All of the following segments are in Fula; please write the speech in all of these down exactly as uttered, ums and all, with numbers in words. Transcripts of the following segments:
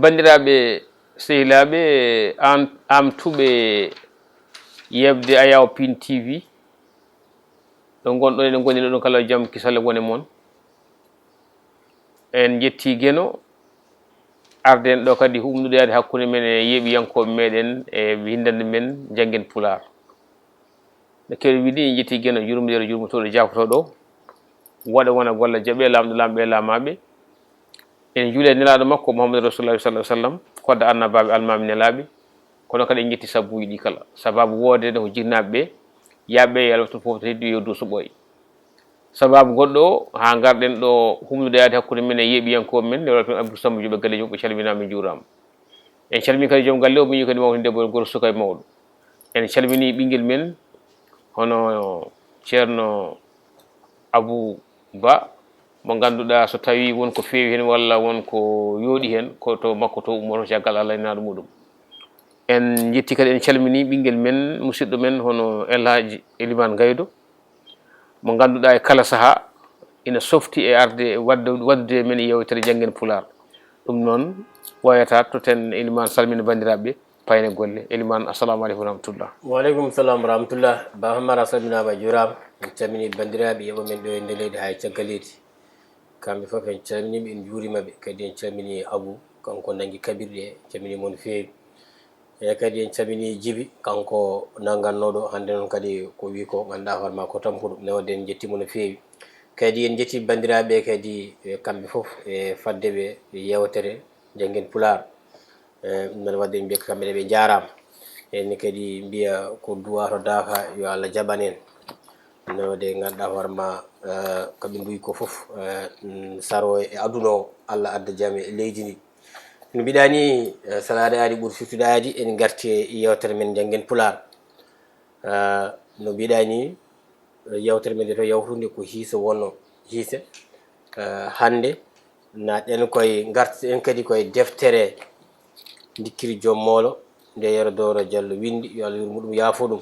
Banndiraaɓe sehilaaɓe, aan, am tuɓe yeɓde Ayaw Pin T V. Ɗo ngonɗon, eɗen ngondi ɗo ɗum kala jam, kisal e wone mon. En njetti Geno, arde en ɗo kadi humnude yaade hakkunde men e yeeɓiyankooɓe meɗen e winndannde men Janngen Pulaar. No keewɗen wiide, en njetti Geno, jurmodiiɗo, jurmotooɗo, jaafotooɗo, waɗa wona golla jaɓe, laamɗo laamɓe e laamaaɓe. En njuule nelaaɗo makko, Muhammadu Rasulullah sallallahu alaihi wasallam, kodda annabaaɓe, almaami nelaaɓe. Kono kadi en njetti sabuuji ɗi kala. Sababu woodede ko jinnaaɓe ɓe, yaaɓe, yo Allah waɗ fof to heddi, yo duuso ɓooy. Sababu goɗɗo o, haa ngarɗen ɗo humnude yaade hakkunde men e yeeɓiyankooɓe men, nde walla toon Abdou Samba Joɓe galle jom, ɓe calminaama, ɓe njuuraama. En calmini kadi joom galle o, miñi kadi mawɗo debbo, gorko, suka e mawɗo. En calmini ɓinngel men, hono Ceerno Abou Ba, mo ngannduɗaa so tawii won ko feewi heen walla won ko yooɗi heen, ko to makko to ummoto, caggal Allah e naaɗo muɗum. En njetti kadi, en calmini ɓinngel men, musidɗo men, hono El Hadj Elimane Gaydo, mo ngannduɗaa e kala sahaa ina softi e arde waɗde, waɗde men yeewtere Janngen Pulaar. Ɗum noon, ɓooyataa, toten Elimane salmina banndiraaɓe, payne golle. Elimane, assalamu aleykum wa rahmatullah. Wa aleykum salam wa rahmatullah. Ba Hammar, a salminaama, a juuraama. En calmini banndiraaɓe yeeɓo men ɗo e nder leydi haa e caggal leydi. Kamɓe fof en calminiiɓe, en njuuriima ɓe. Kadi en calmini Abou, kanko nanngi kaɓirɗe, en calmini mo no feewi. E kadi en calmini Jibi, kanko nanngannooɗo hannde noon kadi ko wii ko ngannduɗaa hoore maa ko tampuɗo. Nde waɗde en njettii mo no feewi. Kadi en njettii banndiraaɓe kadi, e kamɓe fof e fadde ɓe yeewtere Janngen Pulaar. E, ɗum noon waɗde en mbiya kamɓe ne ɓe njaaraama. En kadi mbiya ko duwaa to daaka, yo Allah jaɓan en. Ɗum noon waɗde ngannduɗaa hoore maa, e, ko ɓe mbuyi ko fof, e, mm, saroo e aduna o, Allah adda jam e leydi ndi. No mbiɗaa ni, e, salaade aadi ɓuri suttude aadi, en ngarti e yeewtere men Janngen Pulaar. E, no mbiɗaa ni, yeewtere men nde to yawtunde ko hiiso wonno hiise. Eh, hannde naɗen koye, ngarten kadi koye deftere Ndikkiri Joom Moolo nde Yero Dooro Jallo winndi, yo Allah yurmo ɗum, yaafo ɗum.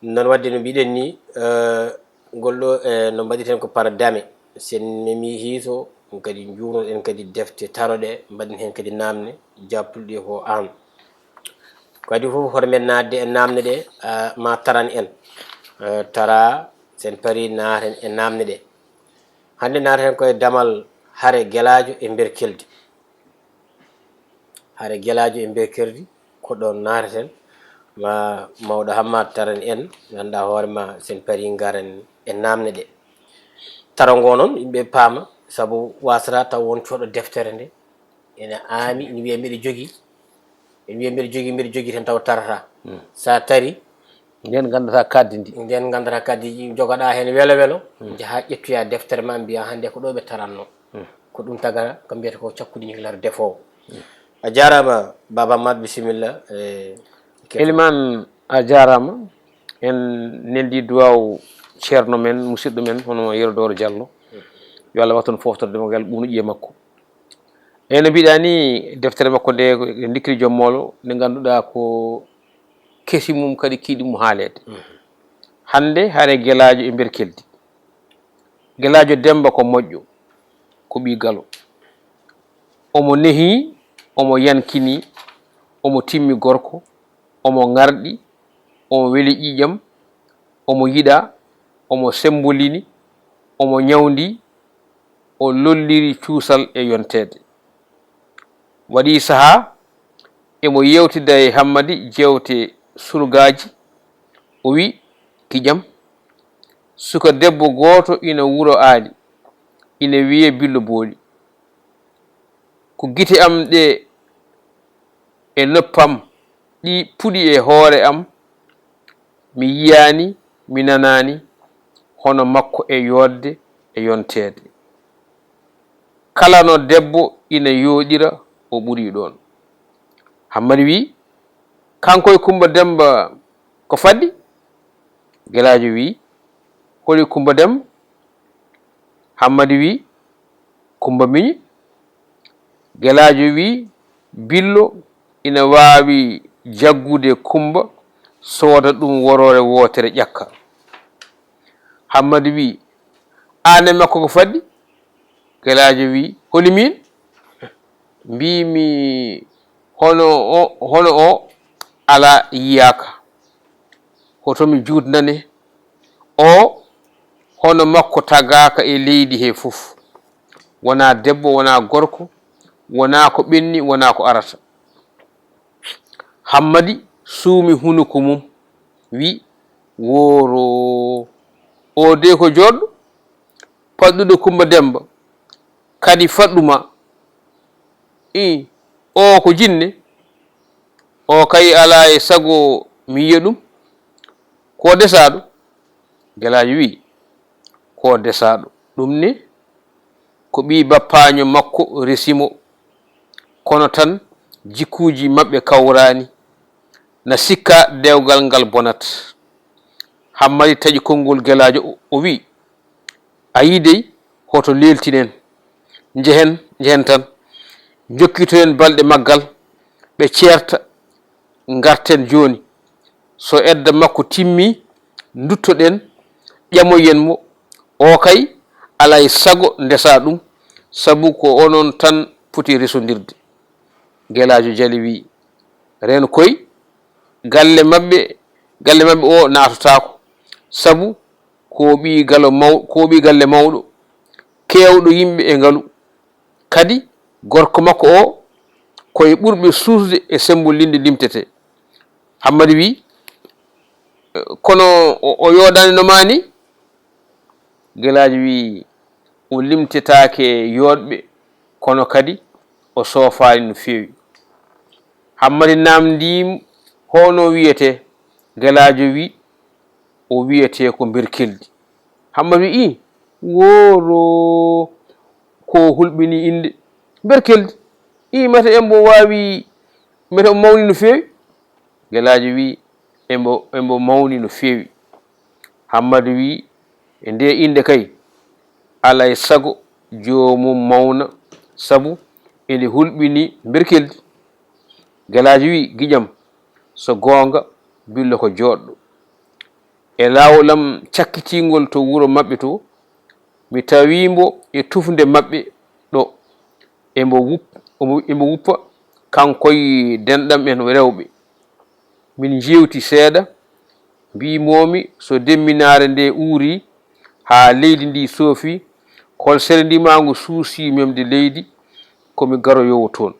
Noon waɗde no mbiɗen ni, eh, ngol ɗo, eh, no mbaɗiten ko par dame. Sen memi hiiso, ɗum kadi njuunoɗen kadi defte taroɗe, mbaɗen heen kadi naamne, jaabtulɗe ko aan. Kadi fof, hoto men naatde e naamne ɗe, ah, ma taran en. Eh, tara, sen pari, naaten e naamne ɗe. Hannde naaten koye damal hare Gelaajo e Berkeldi. Hare Gelaajo e Berkeldi, ko ɗoon naaten. Ma mawɗo Hammat taran en, ngannduɗaa hoore ma, sen pari, ngaren e naamne ɗe. Taro ngo noon, yimɓe paama, sabu waasata taw won cooɗo deftere nde. Ene aami, ene wiya mbiɗa jogii. Ene wiya mbiɗa jogii, mbiɗa jogii tan taw tarata. Hmm. Sa tari. Nden nganndata kaddi ndi. Nden nganndata kaddi ndi, jogoɗaa heen welo welo, hmm, njaha ƴettoya deftere ma, mbiya hannde ko ɗo ɓe taranno. Hmm. Ko ɗum tagata, ko mbiyata ko cakkudi ñiklata defoowo. Hmm. A jaaraama, Baaba Maat, bisimilla. E, Elimaan, a jaaraama. En neldi duwaaw ceerno men, musidɗo men, hono Yero Dooro Jallo. Hmm. Yo Allah waɗ toon fooftorde mo ngal ɓuunuƴi e makko. Eyi, no mbiɗa ni, deftere makko nde, Ndikkiri Joom Moolo, nde ngannduɗaa ko kesi mum kadi kiiɗi mum haaleede. Mhm. Hannde hare Gelaajo e Berkeldi. Gelaajo Demmba ko moƴƴo, ko ɓii Galo. Omo nehi, omo yankini, omo timmi gorko, omo ŋarɗi, omo weli ƴiiƴam, omo yiɗaa, omo semmbolini, omo ñawndi, o lolliri cuusal e yonteede. Waɗi sahaa, emo yeewtida e Hammadi jeewte surgaaji, o wi', "Kiƴam, suka debbo gooto ina wuro Aali, ina wiyee Billo Booli. Ko gite am ɗe e noppam ɗi puɗi e hoore am, mi yiyaani, mi nanaani hono makko e yooɗde e yonteede. Kala no debbo ina yooɗira, o ɓurii ɗoon." Hammadi wi', "Kanko e Kummba Demmba ko faddi?" Gelaajo wi', "Holi Kummba Demmba?" Hammadi wi', "Kummba miñi." Gelaajo wi', "Billo ina waawi jaggude Kummba, sooda ɗum woroore wootere ƴakka." Hammadi wi', "Aan e makko ko faddi?" Gelaajo wi', "Holi miin?" Mbiimi, hono o, hono o alaa yiyaaka. Hoto mi juutndane o, hono makko tagaaka e leydi he fof. Wonaa debbo, wonaa gorko, wonaa ko ɓenni, wonaa ko arata. Hammadi suumi hunuko mum, wi, wooroo, o de ko jooɗɗo, paɗɗuɗo Kummba Demmba, kadi faɗɗu ma. Ii, o ko jinne, o kay alaa e sago mi yiya ɗum. Ko desaaɗo? Gelaajo wi, ko desaaɗo. Ɗum ne, ko ɓii bappaaño makko resi mo, kono tan jikkuuji maɓɓe kawraani. Na sikka dewgal ngal bonat. Hammadi taƴi konngol Gelaajo, o, o wi, a yii dey, hoto leeltinen. Njehen, njehen tan. Njokkitoyen balɗe maggal, ɓe ceerta, ngarten jooni. So edda makko timmii, nduttoɗen, ƴamoyen mo. O kay, alaa e sago ndesaa ɗum, sabu ko onon tan poti resondirde. Gelaajo Jali wi, reen koy, galle maɓɓe, galle maɓɓe o naatotaako, sabu ko ɓii galo maw-, ko ɓii galle mawɗo, keewɗo yimɓe e ngalu. Kadi gorko makko o, ko e ɓurɓe suusde e semmbulinde limtetee. Hammadi wi, kono o, o yooɗaani no maa ni? Gelaajo wi, o limtetaake e yooɗɓe, kono kadi o soofaani no feewi. Hammadi naamndii mo, hono wiyetee? Gelaajo wi, o wiyetee ko Mberkeldi. Hammadi wi, ii, wooroo, ko hulɓinii innde. Mberkeldi, ii, mate embo waawi, mate o mawni no feewi? Gelaajo wi, embo, embo mawni no feewi. Hammadi wi, e ndee innde kay, alaa e sago joomum mawna, sabu ende hulɓinii Mberkeldi. Gelaajo wi, giƴam, so goonga, Billo ko jooɗɗo. E laawol am cakkitiingol to wuro maɓɓe to, mi tawii mbo e tufnde maɓɓe ɗo. Embo wup-, embo, embo wuppa, kanko e denɗam en rewɓe. Min njeewti seeɗa, mbiimoomi so demminaare nde uurii haa leydi ndi soofii, hol sere ndimaangu suusii memde leydi, ko mi garoyoowo toon.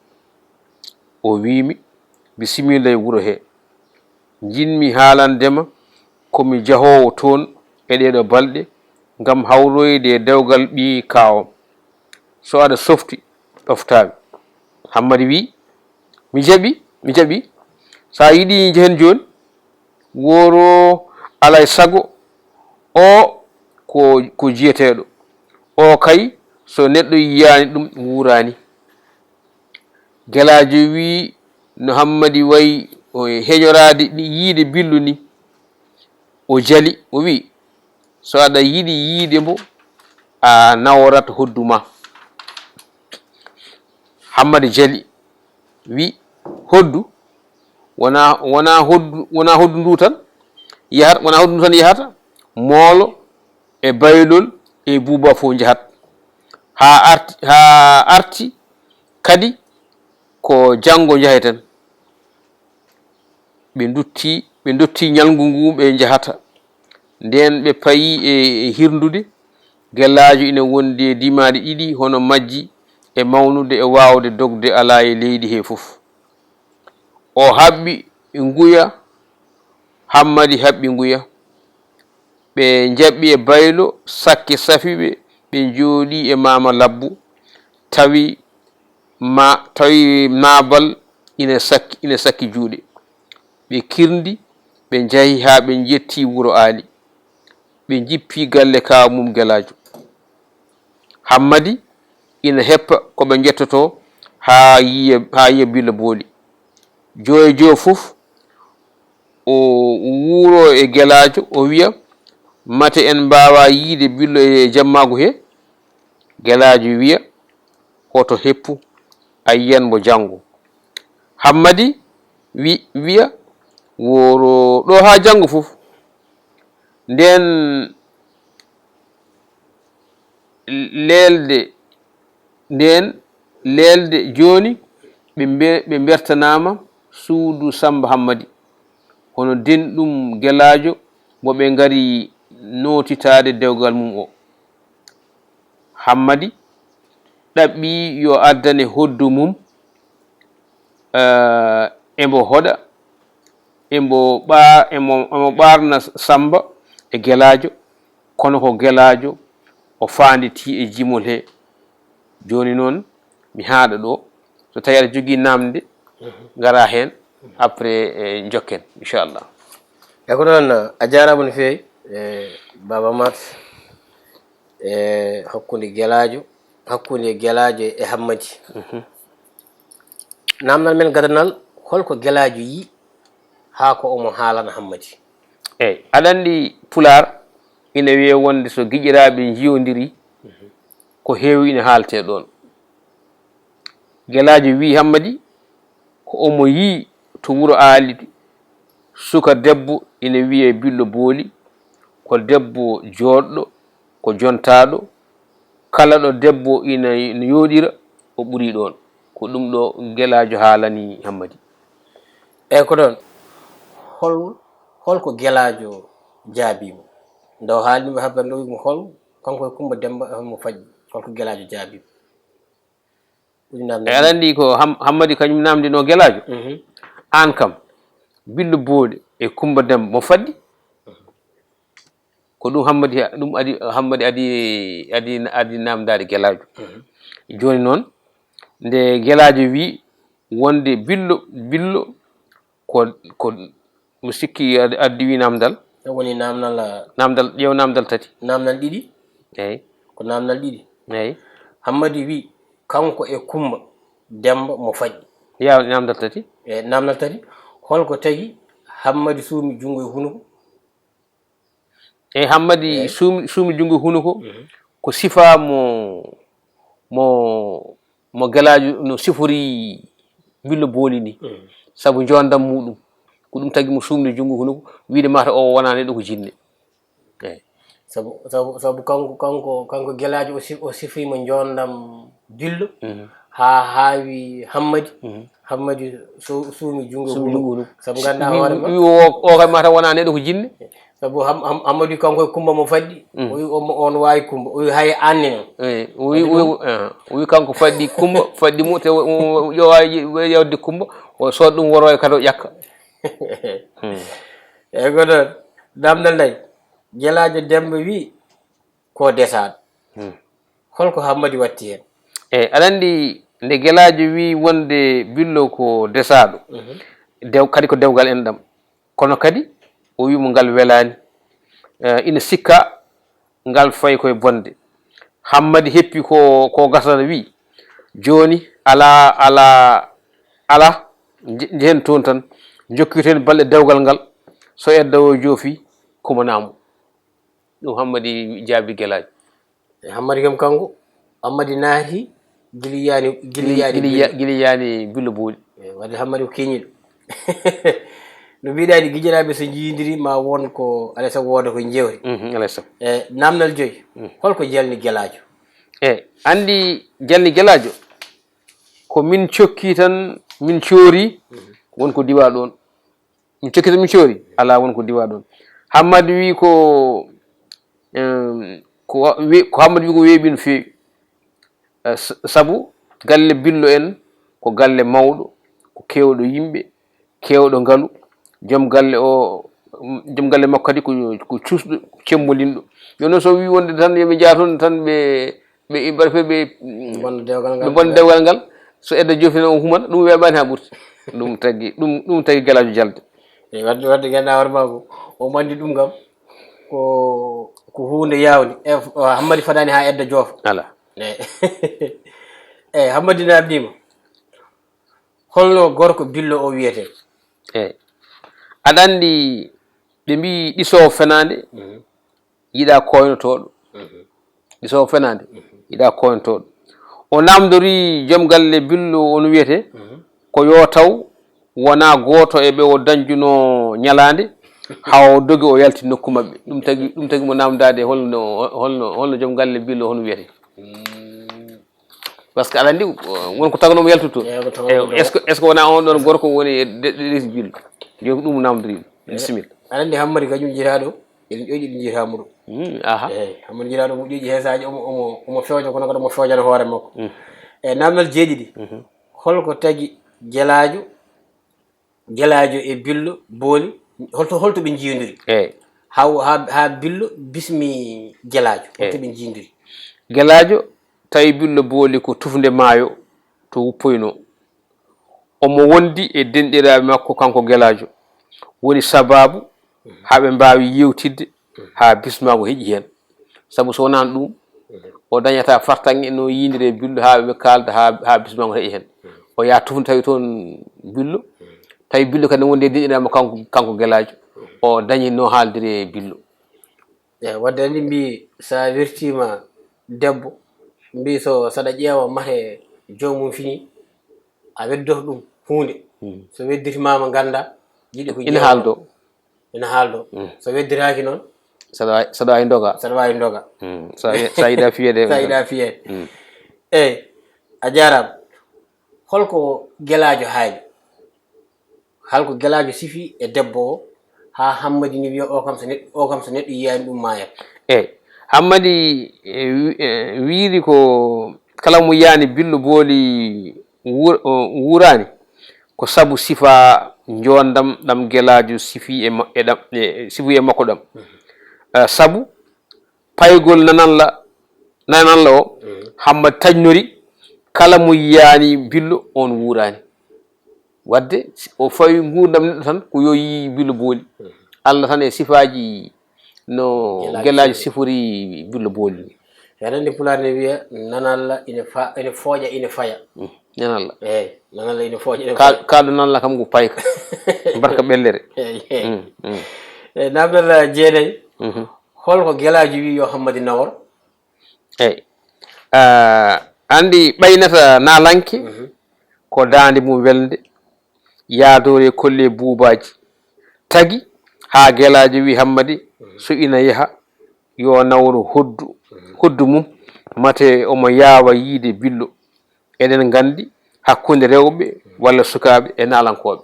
O wiimi, bisimilla e wuro he. Njiɗmi haalande ma ko mi jahoowo toon e ɗeeɗoo balɗe ngam hawroyde e dewgal ɓii kaawam. So aɗa softi, ɗoftaa mi. Hammadi wi, mi jaɓi, mi jaɓi. So a yiɗi njehen jooni, wooro alaa e sago o ko, ko jiyeteeɗo. O kay, so neɗɗo yiyaani ɗum, wuuraani. Gelaajo wi no Hammadi wayi o e heñoraade yiide Billu ni. O jali, o wi, so aɗa yiɗi yiide mbo, a nawrat hoddu ma. Hammadi jali, wi, hoddu? Wonaa, wonaa hoddu, wonaa hoddu ndu tan yahata, wonaa hoddu ndu tan yahata, moolo e baylol e buuba fof njahat. Haa arti, haa arti kadi ko janngo njaheten. Ɓe ndutti, ɓe ndotti ñalngu ngu ɓe njahata. Ndeen ɓe payi e, e hirndude. Gelaajo ina wondi e dimaaɗi ɗiɗi hono majji e mawnude e waawde dogde alaa e leydi he fof. O haɓɓi nguya, Hammadi haɓɓi nguya. Ɓe njaɓɓi e baylo, sakke safi ɓe, ɓe njooɗii e Maama Labbu, tawi ma, tawi maabal ina sakki, ina sakki juuɗe. Ɓe kirndi, ɓe njahi haa ɓe njettii wuro Aali. Ɓe njippii galle kaaw mum Gelaajo. Hammadi ina heppa ko ɓe njettotoo haa yiya, haa yiya Billo Booli. Joyo joyo fof o wuuro e Gelaajo, o wiya, mate en mbaawaa yiyde Billo e jammaagu he? Gelaajo wiya, hoto heppu, a yiyan mbo janngo. Hammadi wi-, wiya, wooro ɗo haa janngo fof. Ndeen leelde ndeen Leelde jooni, ɓe mbe-, ɓe mbertanaama suudu Sammba Hammadi, hono denɗum Gelaajo mo ɓe ngari nootitaade dewgal mum o. Hammadi ɗaɓɓi yo addane hoddu mum, eh, emo hoɗa, emo ɓa-, emo, emo ɓaarna Sammba e Gelaajo, kono ko Gelaajo o faanditii e jimol he. Jooni noon, mi haaɗa ɗo. So tawii aɗa jogii naamnde, ngara heen, après, eh, njokken, inchallah. E ko noon, a jaaraama no feewi, eh, Baaba Maat, e hakkunde Gelaajo, hakkunde Gelaajo e Hammadi. Mhm. Naamnal men gadanal, holko Gelaajo yii haa ko omo haalana Hammadi? Eey, aɗa anndi Pulaar ina wiyee wonde so giƴiraaɓe njiyondirii, ko heewi ina haaltee ɗoon. Gelaajo wii Hammadi ko omo yii to wuro Aali, suka debbo ina wiyee Billo Booli, ko debbo jooɗɗo, ko jontaaɗo, kala ɗo debbo ina, ina yooɗira, o ɓurii ɗoon. Ko ɗum ɗo Gelaajo haalani Hammadi. Eey, ko ɗoon. Hol, holko Gelaajo jaabii mo? Nde o haalni mo habere nde, o wii mo hol, kanko e Kummba Demmba, hol mo faƴƴi? Holko Gelaajo jaabii mo? Ɗum naamnde. E aɗa anndi ko Ham-, Hammadi kañum naamndinoo Gelaajo? Mhm. Aan kam, Billo Booli e Kummba Demmba mo faɗɗi? Ko ɗum Hammadi, ɗum adi, Hammadi adi, adi, adi naamndaade Gelaajo. Mhm. Jooni noon, nde Gelaajo wii wonde Billo, Billo ko, ko, mi sikki ad-, addi wi naamndal. Ɗum woni naamnal, ah, naamndal, ƴeew naamndal tati. Naamnal ɗiɗi? Eey. Ko naamnal ɗiɗi? Eey. Hammadi wi kanko e Kummba Demmba mo faƴƴi. Yaa naamndal tati? E naamnal tati, holko tagi Hammadi suumi junngo e hunuko? E Hammadi, eey, suumi, suumi junngo e hunuko, mhm, ko sifaa mo, mo, mo Gelaajo no sifori Billo Booli ni. Mhm. Sabu njoondam muuɗum. Ko ɗum tagi mo suumde junngo e hunuko, wiide mata o wonaa neɗɗo, ko jinne. Eey. Sabu, sabu, sabu kanko, kanko, kanko Gelaajo o si-, o sifii mo njoondam Billo, mhm, haa haawi Hammadi. Mhm. Hammadi su-, suumi junngo e hunuko. Suumi junngo e hunuko. Sabu nganndaa hoore ma. Wi, wi o, o kay mata wonaa neɗɗo, ko jinne. Sabu Ham-, Ham-, Hammadi kanko e Kummba mo faɗɗi. Mhm. O wi on, on waawi Kummba. O wi hay aan ne noon. Eey, o wi, o wi, o wi kanko faɗɗi Kummba, faɗɗi mo, te o, o, o ƴowa ye-, yawde Kummba, o sooda ɗum worooya kadi o ƴakka. Hmm. Eey, ko ɗoon. Naamndal nayi. Gelaajo Demmba wi ko desaaɗo. Hmm. Holko Hammadi watti heen? Eey, aɗa anndi nde Gelaajo wi wonde Billo ko desaaɗo, mhm, dew-, kadi ko dewgal enɗam. Kono kadi o wi mo ngal welaani. Eh, ina sikka ngal fayi koye bonde. Hammadi heppi ko, ko gasata wi, jooni alaa, alaa, alaa, nje-, njehen toon tan, njokkiten balɗe dewgal ngal, so edda o joofi, kumanaa mo. Ɗum Hammadi jaabi Gelaajo. E Hammadi kam kanko, Hammadi naati gila yiyaani, gila yiyaani Billo. Gila yiyaani Billo Booli. E, wadde Hammadi ko keñiiɗo. No mbiɗaa ni, giƴiraaɓe so njiyondirii ma won ko, alaa e sago wooda ko njewti. Mhm, alaa e sago. E, naamnal joyi, mhm, holko jalni Gelaajo? E, anndi jalni Gelaajo, ko min cokki tan, min coori, mhm, won ko diwa ɗoon. Mi cokkita mi coori, alaa won ko diwa ɗoon. Hammadi wi ko, em, ko wa-, we-, ko Hammadi wi ko weeɓi no feewi. Eh, s-, sabu galle Billo en ko galle mawɗo, ko keewɗo yimɓe, keewɗo ngalu. Joom galle o, mm, joom galle makko kadi ko, ko cuusɗo, cemmolinɗo. Jooni noon so wi wonde tan yo ɓe njah toon tan ɓe ɓe, ɓe mbaɗa fof ɓe, ɓe bonna dewgal ngal. Ɓe bonna dewgal ngal. So edda joofina o humana, ɗum weeɓaani haa ɓurti. Ɗum tagi, ɗum, ɗum tagi Gelaajo jalde. E wadde, wadde nganndaa hoore maa ko, o mandi ɗum kam, ko, ko huunde yaawde. E, o Hammadi fadaani haa edda joofa. Alaa. E, e Hammadi naamndiima. Holno gorko Billo o wiyetee? E, aɗa anndi ɓe mbii ɗiso fenaande, mhm, yiɗaa koynotooɗo. Mhm. Ɗiso fenaande, mhm, yiɗaa koynotooɗo. O naamndorii joom galle Billo o no wiyetee, mhm, ko yo taw wonaa gooto e ɓe o dañjunoo ñalaande, haa o dogi o yalti nokku maɓɓe. Ɗum tagi, ɗum tagi mo naamndaade holno, holno, holno joom galle Billo hono wiyetee. Mm. Parce que aɗa anndi, won ko taganoo omo yaltude toon. Eeyi, ko taganoo. Eeyi, est-ce que, est-ce que wonaa oon ɗoon gorko woni de- de- ɗeɗi Billo? Jooni ko ɗum namndorii. Bisimilla. Aɗa anndi Hammadi kañum jeyaa ɗo, eɗen ƴoƴi ɗum jeyaa muro. Hmm, aha. Eeyi, Hammadi jeyaa ɗo omo ƴoƴi heesaaji, omo, omo, omo fewja, kono kadi omo fewjana hoore makko. Hmm. E naamnal jeeɗiɗi, holko tagi gelaajo, gelaajo e Billo Booli, holto, holto ɓe njiidiri? Eeyi. Haa, haa, haa Billo bismi gelaajo, holto ɓe njiidiri? Gelaajo tawi Billo Booli ko tufnde maayo to wuppoynoo. Omo wondi e denɗiraaɓe makko, kanko gelaajo. Woni sabaabu haa ɓe mbaawi yeewtidde haa bismaago heƴi heen. Sabu so wonaano ɗum, o dañataa fartaŋŋe no yiindiri e Billo haa ɓe kaalda haa, haa bismaago heƴi heen. O yaha tufnde tawi toon Billo. Tawi Billo kadi ne wondi e denɗiraaɓe makko kanko, kanko gelaajo. O dañi no haaldiri e Billo. Eeyi, wadde anndi mbii so a wertiima debbo, mbii so saɗa ƴeewa mate joomum fini, a weddoto ɗum huunde. Hmm. So wedditimaama ngannda, jiɗi ko ina ƴeewa. Haaldo. Ina haaldo. Hmm. So wedditaaki noon? Saɗa waawi, saɗa waawi ndoga. Saɗa waawi ndoga. Hmm. Sa, sa yiɗa fiyeede. Sa yiɗa fiyeede. Hmm. Eeyi, a jaaraama. Holko gelaajo haali? Hol ko gelaajo sifi e debbo o, haa Hammadi ni wiya, o kam so neɗɗo, o kam so neɗɗo yiyaani ɗum maayat? Eeyi, Hammadi, e, wi-, e, wiiri ko kala mo yiyaani Billo Booli wuur-, o, wuuraani, ko sabu sifaa njoondam ɗam gelaajo sifi e ma-, e ɗam, e, sifi e makko ɗam. Mhm. Eh, sabu paygol nananla, nananla o, mhm, Hammadi taƴnori, kala mo yiyaani Billo, on wuuraani. Wadde, si o fawi nguurndam neɗɗo tan, ko yo yii Billo Booli. Mhm. Allah tan e sifaaji no gelaaji, gelaaji sifori Billo Booli ni. Aɗa anndi Pulaar ne wiya, nananla ina fa-, ina fooƴa, ina faya. Mm, nananla. Eeyi, nananla ina fooƴa, ina faya. Ka-, kaaɗo nananla kam ko payka. Mbarka ɓellere. Eeyi, eeyi. Mm, mm. Eeyi, naamnal jeenayi. Mhm. Holko gelaajo wi yo Hammadi nawor? Eeyi. Ah, anndi ɓaynata naalanke, mhm, ko daande mum welnde, yaadoore e kolle buubaaji. Tagi haa gelaajo wi Hammadi, mhm, so ina yaha, yo nawor hoddu, mhm, hoddu mum, mate omo yaawa yiide Billo. Eɗen nganndi hakkunde rewɓe walla sukaaɓe e naalankooɓe.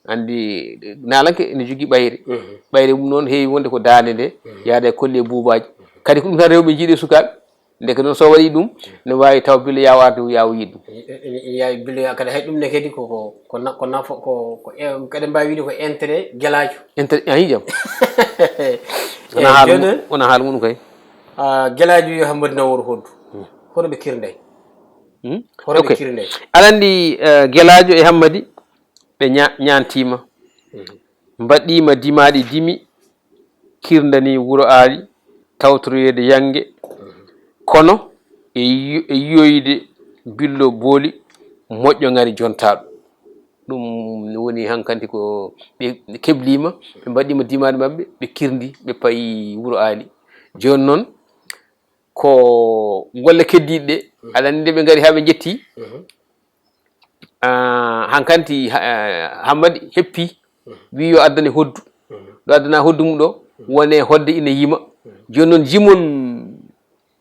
Anndi, naalanke ene jogii ɓayre. Mhm. Ɓayre mum noon heewi wonde ko daande nde, mhm, yaada e kolle buubaaji. Kadi ko ɗum tan rewɓe njiiɗi e sukaaɓe. Ndeke noon so waɗii ɗum, ne waawi taw Billo yaawa arde, yaawa yiide ɗum. Ene, ene, ene yaawi Billo ya-, kadi hay ɗum ne kadi ko, ko, ko na-, ko nafo-, ko, ko en-, kadi mbaawi wiide ko intérêt gelaajo. Intérêt, a yii jam. Eeyi, wona haala jooni mum, wona haala mum kay. Ah, gelaajo wi Hammadi nawor hoddu. Hmm. Hono ɓe kirnday? Hmm? Hono ɓe kirnday? Ok. Aɗa anndi, eh, gelaajo e Hammadi, ɓe ña-, ñaantiima. Mhm. Mbaɗiima dimaaɗi dimi, kirndanii Wuro Aali, tawtoroyeede yannge, mhm, kono e yi-, e yiyoyde Billo Booli moƴƴo ŋari jontaaɗo. Ɗum woni hankanti ko ɓe kebliima, ɓe mbaɗiima dimaaɗi maɓɓe, ɓe kirndi, ɓe payi Wuro Aali. Jooni noon, ko golle keddiiɗe ɗe, mhm, aɗa anndi nde ɓe ngari haa ɓe njetti, mhm, ah, hankanti ha-, ah, Hammadi heppi, mhm, wi yo addane hoddu. Mhm. Ɗo addana hoddu mum ɗo, mhm, wone hodde ina yima. Mhm. Jooni noon jimol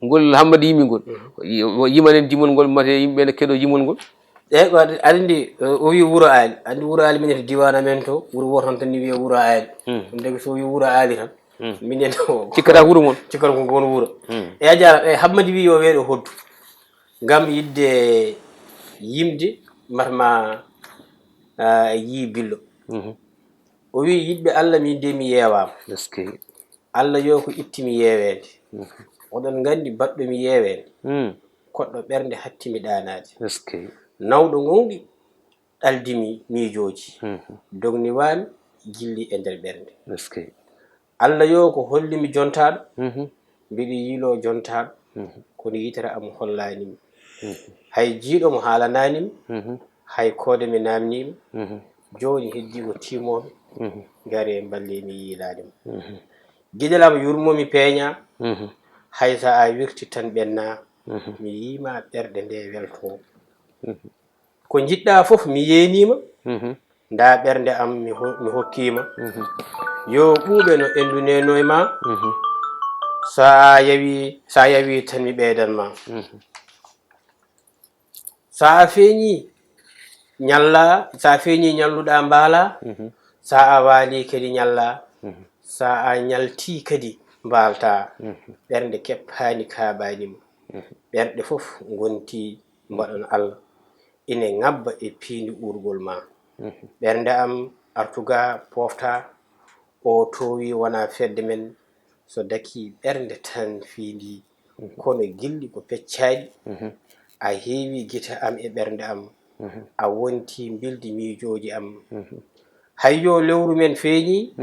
ngol Hammadi yimi ngol, mhm, yi-, yimanen jimol ngol, mate yimɓe ne keɗo jimol ngol. Eeyi, ko aɗa, aɗa anndi, eh, o wi Wuro Aali. Anndi Wuro Aali minen to diiwaan amen to, wuro wooto tan, tan ni wiyee Wuro Aali. Hmm. Ɗum tagi so o wi Wuro Aali tan, hmm, minen o cikkata wuro mon. Cikkata ko ngon wuro. Hmm. E a jaara, e Hammadi wi yo weeɗo hoddu. Ngam yiɗde yimde, mata ma, ah, yii Billo. Mhm. O wi, yiɗɓe Allah, min de mi yeewaama. Eskey. Allah yo ko itti mi yeeweende. Mhm. Oɗon nganndi baɗɗo mi yeeweende. Hmm. Koɗɗo ɓernde hatti mi ɗaanaade. Eskey. Nawɗo ngowɗi ɗaldi mi miijooji. Mhm. Dogni waami gilli e nder ɓernde. Eskey. Allah yo ko holli mi jontaaɗo. Mhm. Mbiɗo yiiloo jontaaɗo. Mhm. Kono yitere am hollaani mi. Mhm. Hay jiiɗo mo haalanaani mi. Mhm. Hay koode mi naamnii mi. Mhm. Jooni heddii ko tiimooɓe. Mhm. Ngaree mballee mi yiilaade mo. Mhm. Giɗel am yurmoo mi peeñaa. Mhm. Hay so a wirti tan ɓennaa. Mhm. Mi yii ma ɓerɗe nde weltoo. Mhm. Ko njiɗɗaa fof mi yeeniima. Mhm. Ndaa ɓernde am mi ho-, mi hokkiima. Mhm. Yo ɓuuɓe no enndu neenoy ma. Mhm. So a yawii, so a yawii tan mi ɓeydan ma. Mhm. So a feeñii ñalla, so a feeñii ñalluɗaa mbaalaa, so a waalii kadi ñallaa, so a ñaltii kadi mbaaltaa. Ɓernde keppaani kaaɓaani ma. Ɓerɗe fof ngontii mbaɗon Allah. Ine ŋabba e piindi uurgol ma. Ɓernde am artuga poofta, o toowi wona fedde men, so daki ɓernde tan fiindi. Kono gilɗi ko peccaaɗi, a heewi gite am e ɓernde am, a wonti mbildi miijooji am. Hayyo lewru men feeñi,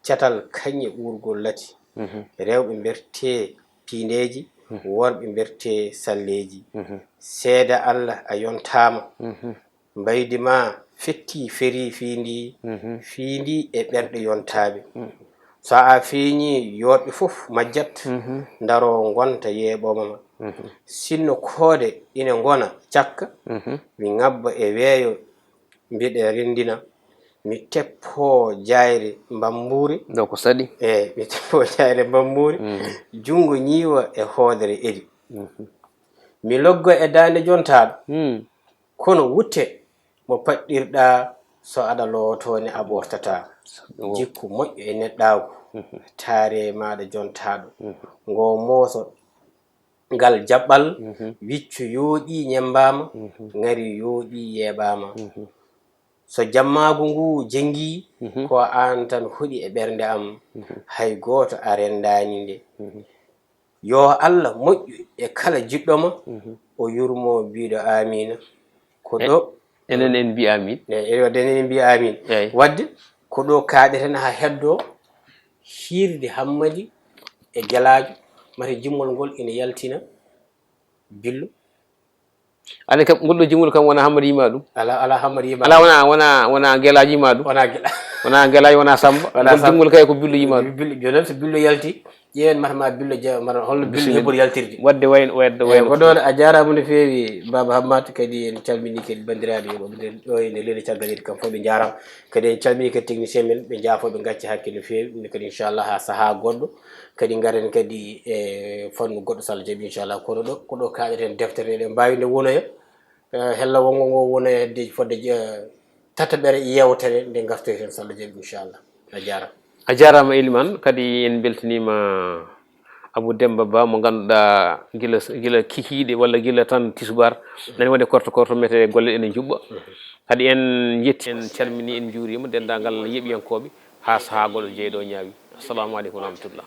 catal kañe uurgol lati. Rewɓe mberte piindeeji, worɓe mberte salleeji. Seeda Allah a yontaama. Mbaydi ma fetti feri fii ndi, fii ndi e ɓerɗe yontaaɓe. So a feeñi yooɓe fof majjat, ndaro ngonta yeeɓooma ma. Sinno koode ine ngona cakka, mi ŋabba e weeyo mbiɗa renndina, mi teppo jaayre mbambuure. Ɗo ko saɗi. Eey, mi teppo jaayre mbambuure, junngo ñiiwa e hoodere edi. Mi loggo e daande jontaaɗo. Kono wutte mo paɗɗirɗaa so aɗa lootoo ne a ɓoortataa. Jikku moƴƴo e neɗɗaagu, taare maaɗa jontaaɗo. Ngo mooso ngal jaɓɓal, wiccu yooɗii ñemmbaama, ŋari yooɗii yeeɓaama. So jammaagu ngu jenngii, ko aan tan hoɗi e ɓernde am, hay gooto a renndaani nde. Yo Allah moƴƴu e kala jiɗɗo ma, o yurmo biiɗo aamiina. Ko ɗo enen en mbi amin. Eyi, eyi, wadde enen en mbi amin. Eyi. Wadde ko ɗo kaaɗeten haa heddoo hiirde Hammadi e Gelaajo, mate jimmol ngol ina yaltina Billo. Aɗa kam ngol ɗo jimol kam wona Hammadi yima ɗum. Ala, ala Hammadi yima. Ala, wona, wona, wona Gelaajo yima ɗum. Wona Gela. Wona Gelaajo, wona Samba. Wona Ngol Samba. Jimol kay ko Billo yima ɗum. Billo, jooni noon so Billo yalti, ƴeewen mata ma Billo ja-, mata holno Billo Bisimilla. Heɓori yaltirde. Wadde wayn-, wadde Eyi, wayno ko ɗoon a jaaraama no feewi, Baaba Hammat, kadi en calminii kadi banndiraaɓe wonɓe ɗo e nder leydi caggal leydi kam fof, ɓe njaaraama. Kadi en calminii kadi technicien men, ɓe njaafo, ɓe ngacca hakke no feewi. Ɗum kadi inchallah haa sahaa goɗɗo, kadi ngaren kadi e fannu goɗɗo so Allah jaɓi inchallah. Kono ɗo, ko ɗo kaaɗeten deftere ɗe mbaawi nde wonoya. Eh, hella wongo ngo wona e hedde fodde je-, tataɓere yewtere nde ngartoyten so Allah jaɓi inchallah. A jaaraama. A jaaraama Eliman, kadi en mbeltaniima Abou Demba Ba mo ngannduɗaa gila, gila kikiiɗe walla gila tan tisubar nani wonde korto korto mete golle ene njuɓɓa. Kadi en njetti, en calmini, en njuuriima denndaangal yeɓiyankooɓe haa sahaa goɗɗo jeyɗo ñaawi. Assalamu aleykum wa rahmatullah.